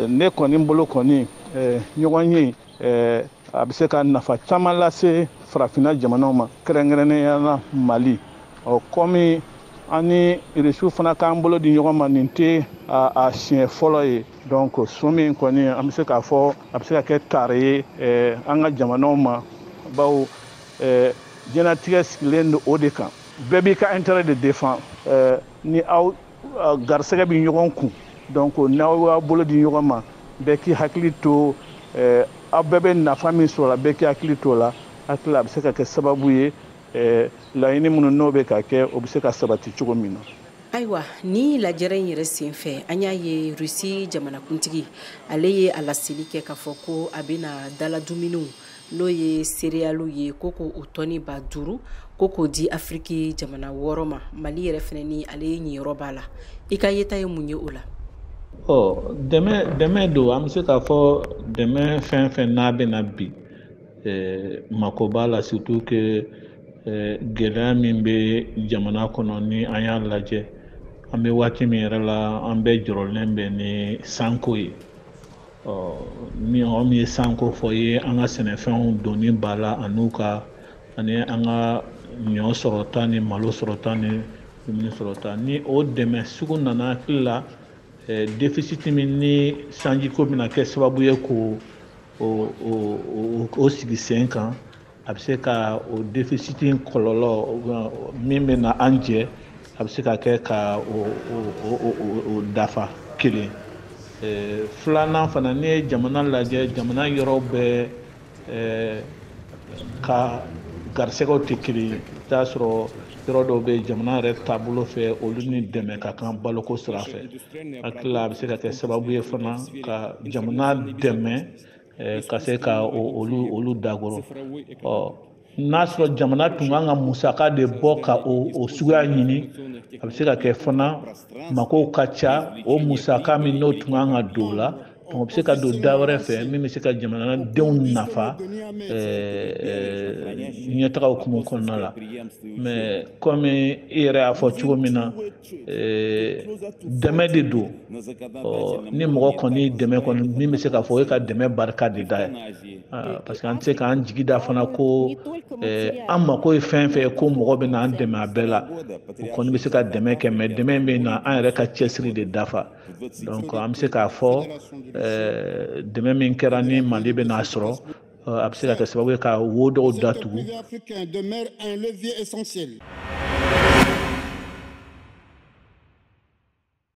Ne kɔni bolo kɔni, ɲɔgɔn ye, a bɛ se ka nafa caman lase farafinna jamanaw ma, kɛrɛnkɛrɛnnenya la Mali. Ɔ, kɔmi an ni Irisiw fana k'an bolo di ɲɔgɔn ma, nin tɛ a siɲɛ fɔlɔ ye. Donc so min kɔni, an bɛ se k'a fɔ a bɛ se ka kɛ tare ye an ka jamanaw ma, bawo diɲɛlatigɛ sigilen don o de kan. Bɛɛ b'i ka intérêt de défend. Ni aw garisɛgɛ bɛ ɲɔgɔn kun, donc n'aw y'aw bolo di ɲɔgɔn ma, bɛɛ k'i hakili to aw bɛɛ bɛ nafa min sɔrɔ la, bɛɛ k'i hakili to o la. Hakili la, a bɛ se ka kɛ sababu ye, laɲini minnu n'o bɛ ka kɛ, o bɛ se ka sabati cogo min na. Ayiwa, ni lajɛrɛ in yɛrɛ sen fɛ, an y'a ye Rusi jamanakuntigi, ale ye a laseli kɛ k'a fɔ ko a bɛna dala dumuniw, n'o ye céréales ye, ko ko o tɔni 5000, ko k'o di Afiriki jamana 6 ma. Mali yɛrɛ fɛnɛ ni ale ɲiyɔrɔ b'a la. I ka yeta ye mun ye o la? Ɔ, dɛmɛ don. An bɛ se k'a fɔ dɛmɛ fɛn fɛn n'a bɛ na bi, mako b'a la, surtout que gɛlɛya min bɛ jamana kɔnɔ. Ni an y'a lajɛ, an bɛ waati min yɛrɛ la, an bɛɛ jɔrɔlen bɛ ni sanko ye. Ɔ, ni mɔgɔ min ye sanko fɔ ye, an ka sɛnɛfɛnw donni ba la, an'u ka ani an ka ɲɔ sɔrɔta ni malo sɔrɔta ni dumuni sɔrɔta, ni o dɛmɛ sugu nana, hakili la, déficit min ni sanjiko bɛna kɛ sababu ye k'o o sigi sen kan, a bɛ se ka o déficit in kɔlɔlɔ min bɛ na an jɛ, a bɛ se ka kɛ ka o dafa kelen. Filanan fana, n'i ye jamana lajɛ, jamana yɔrɔ bɛɛ ka garisɛgɛw tɛ kelen ye. I bɛ t'a sɔrɔ yɔrɔ dɔw bɛ jamana yɛrɛ taabolo fɛ, olu ni dɛmɛ ka kan baloko sira fɛ. Hakili la, a bɛ se ka kɛ sababu ye fana ka jamana dɛmɛ ka se ka olu dakɔrɔ. Ɔ, n'a sɔrɔ jamana tun kan ka musaka de bɔ ka o suguya ɲini, a bɛ se ka kɛ fana makow ka ca, o musaka min n'o tun kan ka don o la, donc o bɛ se ka don da wɛrɛ fɛ min bɛ se ka jamanadenw nafa ɲɛtaga hukumu kɔnɔna la. Mais komi i yɛrɛ y'a fɔ cogo min na, dɛmɛ de don. Ɔ, ni mɔgɔ kɔni dɛmɛ kɔni min bɛ se k'a fɔ, o ye ka dɛmɛ barika de da ye, parce que an tɛ se k'an jigi da fana ko an mako ye fɛn fɛn ye, ko mɔgɔ bɛ na an dɛmɛ a bɛɛ la. O kɔni bɛ se ka dɛmɛ kɛ, mais dɛmɛ bɛ na an yɛrɛ ka cɛsiri de dafa. Donc an bɛ se k'a fɔ dɛmɛ min kɛra ni Mali bɛ n'a sɔrɔ, a bɛ se ka kɛ sababu ye ka wo dɔw datugu. Africain demeure un levier essentiel.